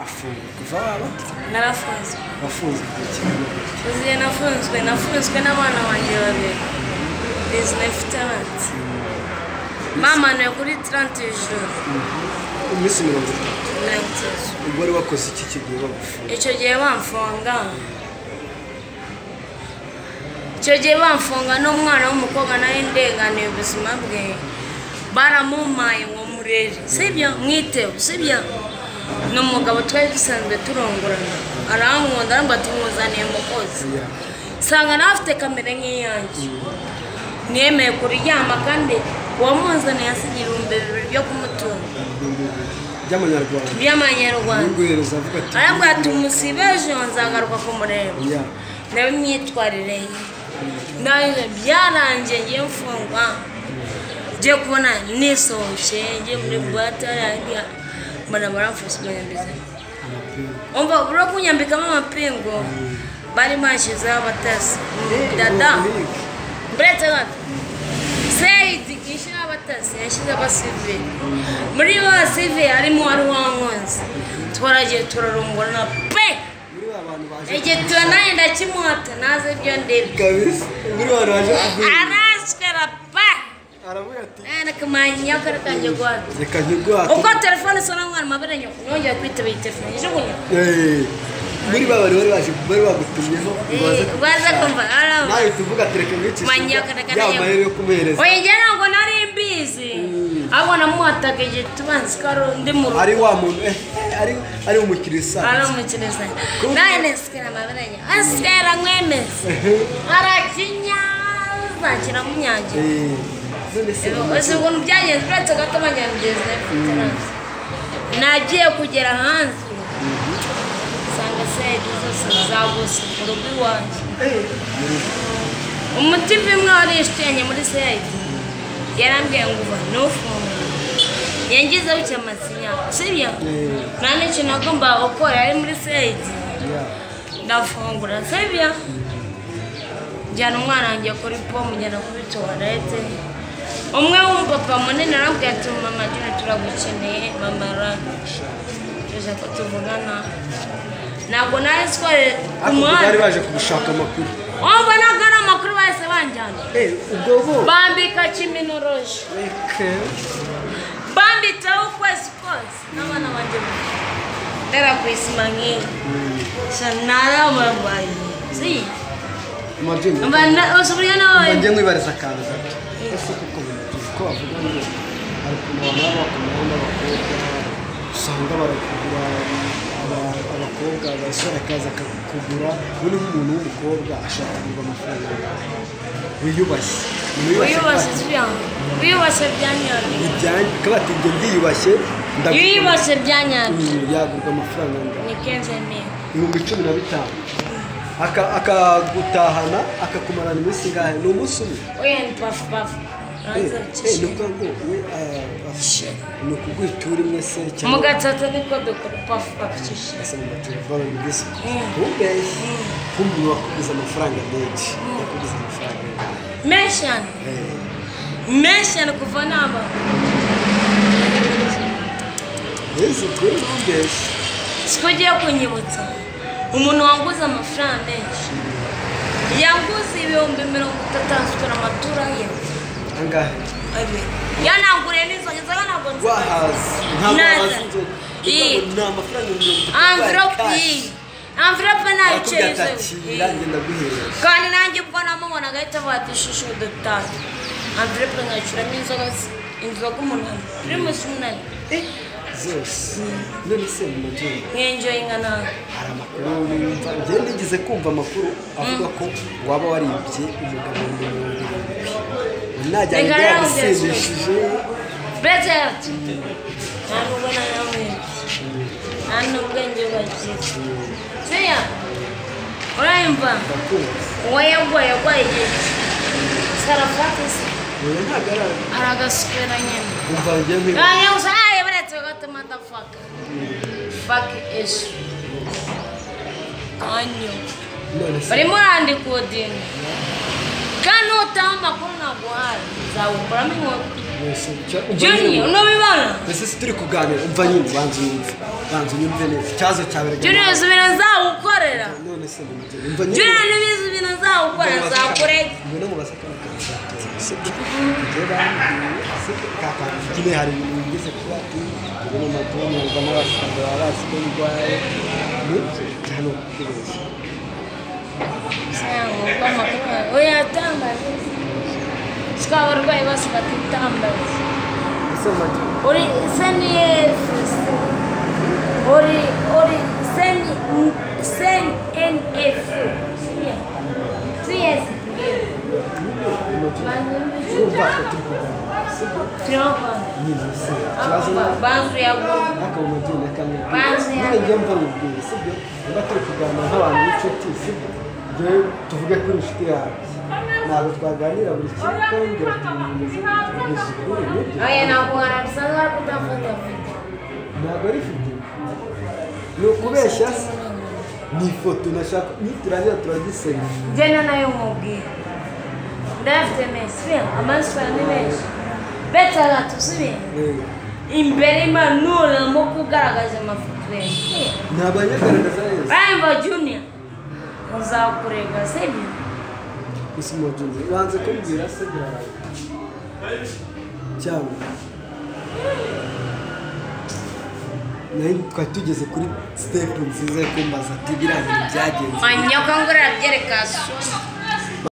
Afunzwe kuva waba Narafunzwe. Wafunzwe igihe kingana gute? Uziye nafunzwe n'abana banjye babiri. 19 mama kuri 30 jours. Iminsi 30. 30. Ubwo wari wakoze iki kigiye bagufunga? Icyo gihe bamfunga. Icyo gihe bamfunga n'umwana w'umukobwa nari ndenganiye ubuzima bwe. Baramumaye ngo murere. Sibyo mwiteho, sibyo? N'umugabo twari dusanzwe turongorana. Arankunda arambwira ati muzaniye umukozi. Nsanga nawe afite kamera nk'iyanjye. Nemeye kuryama kandi uwamuzaniye asigira 2000 byo kumutunga. By'amanyarwanda. By'amanyarwanda. Arambwira ati umusibe ejo nzagaruka kumureba. Nawe imyitwarire ye. Nawe byarangiye ngiye mfungwa. Ngiye kubona nisohoke ngiye muri buwate hariya mbona baramfashe banyambiza. Umva bro kunyambikamo amapingu bari bashyizeho abatasi. Dada. Mbretse gato. Saidi ishyira abatasi yashyize abasivili. Muri ba sivili harimo wari wankunze. Twaragiye turarongorana pe. Igituba nanjye ndakimuhata naze ibyo ndebye. Kabisa. Muri ba bantu baje kuguhiga. Arashwera pe. Aravuga ati Nakamanya kanjye gwata. Reka nkigwate. Uko telefone isona mwana mabere nyoko nongeye kwitaba iyi telefone ijugunya. Muri ba bantu bari baje bari bagutumyeho baza kumva nawe tuvuga tereka ngiki ya mahero yo kumuhereza. Oya njye ntabwo nari mbizi. Ahubwo namuhataga igituba nzi ko ari undi mu rugo. Ari wa muntu ari umukirisa. Ari umukirisa. Nawe nesikera mabere nyoko. Asikera nkwemeze. Arakinyaza kiramunyangira. Ese ukuntu byagenze uretse gato banyambye nagiye kugera hanze nsanga sedi zose zagose mu rugo iwanjye. Umutipe umwe wari inshuti muri sedi yarambwiye ngo uva ntufunge yangize bucya amasinya sibyo nta n'ikintu nagombaga gukora yari muri sedi ndafungura sibyo njyana umwana wanjye kuri pomu njyana kuri tuwarete. Umwe w'umupapa munini arambwira ati mama June turagukeneye mama ranje tuza ko tuvugana ntabwo nari twari ku muhanda bari baje kugushaka amakuru. Umva ntabwo ari amakuru bahise banjyana. Ubwo bo bambika kiminoroje bambitseho ukwezi kose n'abana banjye ndera ku isima nk'iyi narababaye si njye nkwibariza akantu gato. Ese kuko ko bavuga ngo hari ukuntu abantu baba bakomeye n'abakobwa usanga barakugura abakobwa abasore akaza akakugura ubundi nk'umuntu w'umukobwa ashaka kugura amafaranga wiyubashye. Wiyubashye bya nyabyo. Akaba ati njye ndiyubashye wiyubashye bya nyabyo yagurwa amafaranga angana ni 15,000 15,000 akagutahana akakumarana iminsi ingahe? Ni umunsi umwe? Oya ni pafu pafu. Ni ukuvuga ngo we ni ukuguha ituru imwe se cyangwa mu gatsata niko dukora pafu pafu kishe. Ese mu matuva mbese ntubeshye kumbi wakuguza amafaranga menshi yakuguza amafaranga menshi cyane menshi cyane kuva naba ese kuri ntubeshye siko ugiye kunyibutsa umuntu wanguze amafaranga menshi yanguze 30,000 ansukura amatura ye angahe? Abiri yananguriye n'inzoga inzoga ntabwo nzi wahaze ntabwo wahaze inzoga ni amafaranga 30 amvirope nayicerize kandi nanjye ubwo namubona agahita avuga ati shushu dutanu amvirope nkayicuramo inzoga inzoga 8 pirimusi 8 zose. None se mu majyepfo nkenjoyinga nawe hari amakuru numva njye nigeze kumva amakuru avuga ko waba waribye umugabo 70 najyanye byagusindishije mbese ati nta nubwo naramwibye nta n'ubwenge bagira siya urayumva uwo yarwaye yarwaye igihe sarafate se aragaswera nyine umva njye nkwiye baretse gato motherfucker fuck ish kanyo barimo urandikodinga kandi nutaha amakuru naguhaye nzagukuramo inkoko Junior unabibona ese turi kuganira umva nyine banza yumve Banza unyumve neza ikibazo cyawe rega. Junior, uzi ibintu nzawukorera. None se mumugeni umva nyine. Junior, ntubizi ibintu nzawukorera, nzakurega. Ngwino mubaze kano kantu gato, sibyo? Njye bambwiye, sibyo? Kaka nyine hari ibintu bigeze kuba ati njye mu madini ngo n'abasanga baba bazi ko ndwaye, nibyo cyane ukubeshya. Oya, tambaza siko abarwayi bose batitambaza. Ese mumageni Uri SNF, uri SNF, sibyo? CS. Urumva ko turi kuganira, sibyo? Turimo kwa Nyine se ikibazo banzu ya ariko mu madini akamubwira Banzu nyine yawe. Njye mva mubwire, sibyo? Niba turi kuganira nk'abantu b'inshuti, sibyo? Njyewe tuvuge kuri inshuti yanjye, ntabwo twaganira buri kimwe ukongera ati ibintu bimeze gutya, tuvugishe ukuri, nibyo? Oya, ntabwo wanabisanzwe ariko utafata video. Ntabwo ari video, ni ukubeshya se? Ni ifoto nashaka niturangira turagisenya. Njye nayo mubwira ndayafite menshi, sibyo? Amaraso ni menshi betara tusubiye imbere Imana nuramo kugaragaza amafoto yawe. Ntabwo ayagaragaza neza. Urumva Junior, uzakurega, sibyo? Gusa umujuni wanze kumbwira se birarangira cyangwa nayo twari tugeze kuri step nziza yo kumbaza ati biriya bintu byagenze. Manyoka ngo urabyereka soni.